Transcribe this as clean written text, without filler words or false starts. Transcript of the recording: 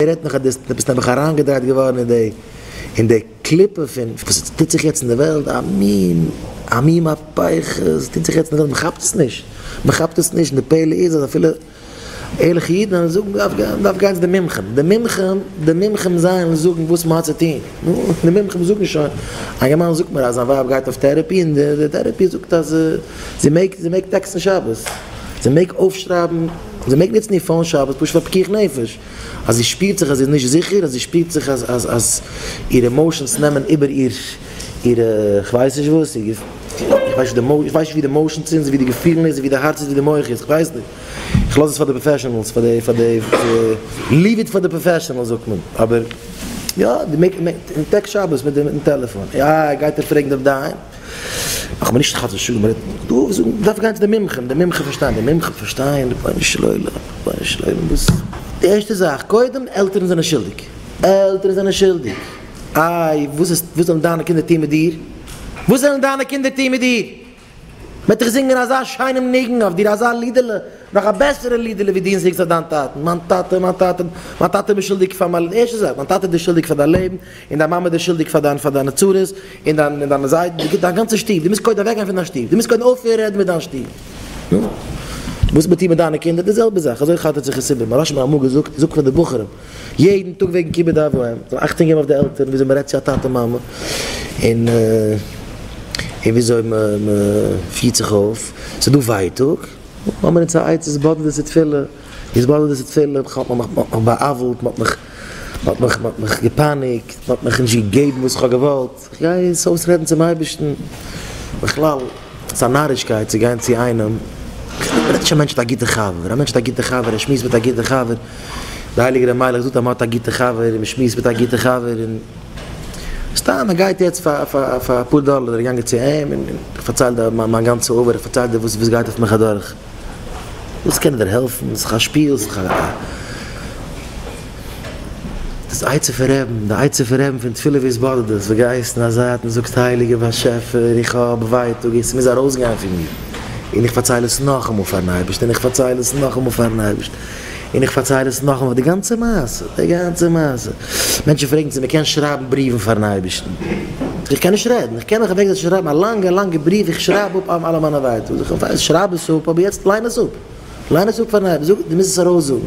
ווער רעדט נאך אז דו ביסט נעבעך אריינגעדרייט געווארן אין די אין די קליפה פון וואס טוט זיך יעצט אין די וועלט, א מין א מין מהפכה עס טוט זיך יעצט אין די וועלט, מען כאפט עס נישט, מען כאפט עס נישט, און די פלא איז אז אפילו ערליכע אידן וועלן זאגן מען דארף גיין, מען דארף גיין צו די מומחים, די מומחים, די מומחים זיי זאגן וואס מען האט צו טון, נו, די מומחים זאגן שוין, א אינגערמאן זאגט מיר אז זיין ווייב גייט אויף therapy און די therapy זאגט אז זי מעג, זי מעג text ן שבת, זי מעג אויפשרייבן, זי מעג נוצן איר phone שבת פשוט פאר פיקוח נפש, אז זי שפירט זיך אז זי איז נישט זיכער, אז זי שפירט זיך אז אז אז איר emotions נעמען איבער איר איר כ'ווייס נישט וואס, איר איך ווייס נישט ווי די emotions זענען, ווי די געפילן איז, ווי די הארץ איז, ווי די מח איז, כ'ווייס נישט. איך לאז עס פאר די professionals, פאר די פאר די leave it פאר די professionals זאגט מען, אבער יא, די מעג text שבת מיט די טעלעפאן, יא גייט ער פרעגן דעם דיין, אך נישט חס ושלום רעדט דא זאגן מ'דארף גיין צו די מומחים, די מומחים פארשטייען, די מומחים פארשטייען, רבונו של עולם, רבונו של עולם וואס. די ערשטע זאך, קודם עלטערן זענען שולדיג, עלטערן זענען שולדיג, איי וואס איז וואס זאלן דיינע קינדער טון מיט דיר, וואס זאלן דיינע קינדער טון מיט דיר? מ'וועט דיך זינגען אזא שיינעם ניגון אויף דיר, אזא לידעלע, נאך א בעסערע לידעלע ווי דו זינגסט אויף דיין טאטן, מיין טאטע, מיין טאטע, מיין טאטע איז מיר שולדיג פאר מיין, ערשטע זאך, דיין טאטע איז דיר שולדיג פאר דיין לעבן, און דיין מאמע איז דיר שולדיג פאר דיין, פאר דיינע צרות, און דיין, און דיינע זיידן, דיין גאנצע שטוב, דו מוזט קודם אוועקגיין פון דיין שטוב, דו מוזט קודם אויפהערן רעדן מיט דיין שטוב. נו, וואס מ'טוט מיט דיינע קינדער, די זעלבע זאך, אזוי חזר'ט זיך עס איבער, מוהרא"ש האט מיר אמאל געזאגט, זאג פאר די בחורים, יעדן טאג וועגן כיבוד אב ואם, זאל אכטונג געבן אויף די עלטערן וויאזוי מען רעדט צו א טאטע מאמע, און און וויאזוי מען פירט זיך אויף, ס'איז דא ווייטאג, האמיר אונז א עצה, התבודדות ותפילה, התבודדות ותפילה, מ'האט מיך בא'עוול'ט, מ'האט מיך מ'האט מיך מ'האט מיך געפייניגט, מ'האט מיך נישט געגעבן וואס איך האב געוואלט, איך גיי עס אויסרעדן צום אייבערשטן, בכלל ס'איז א נארישקייט צו גיין צו איינעם, מ'רעדט נישט א מענטש האט א גוטע חבר, א מענטש האט א גוטע חבר, ער שמועסט מיט א גוטע חבר, די הייליגע ר' מיילעך זאגט אז מ'האט א גוטע חבר און מ'שמועסט מיט א גוטע חבר און סתם מען גייט יעצט פאר פאר אפאר דאלער, ער געגאנגען צו אים און איך פארצייל דיר מיין גאנצע עבר, איך פארצייל דיר וואס וואס גייט אויף מיך אדורך, וואס קען ער דיר העלפן, ס'איז דאך א שפיל, ס'איז דאך א. דאס עצה פון רעבן, די עצה פון רעבן פון תפילה והתבודדות, וואס גייסט אין א זייט און זאגסט הייליגער באשעפער איך האב ווייטאג און ס'מוז ארויסגיין פון מיר, און איך פארצייל עס נאכאמאל פארן אייבערשטן, און איך פארצייל עס נאכאמאל פארן אייבערשטן, און איך פארצייל עס נאכאמאל, די גאנצע מעשה, די גאנצע מעשה. מענטשן פרעגן צו מ'קען שרייבן בריוון פארן אייבערשטן. איך קען נישט רעדן, איך קען מיך אוועקזעצן שרייבן א לאנגע לאנגע בריוו, איך שרייב אפ אלע מיינע ווייטאג, זאג איך, שרייב עס אפ, אבער יעצט ליין עס אפ, ליין עס אפ פארן אייבערשטן, זאג, דו מוזט עס ארויסזאגן.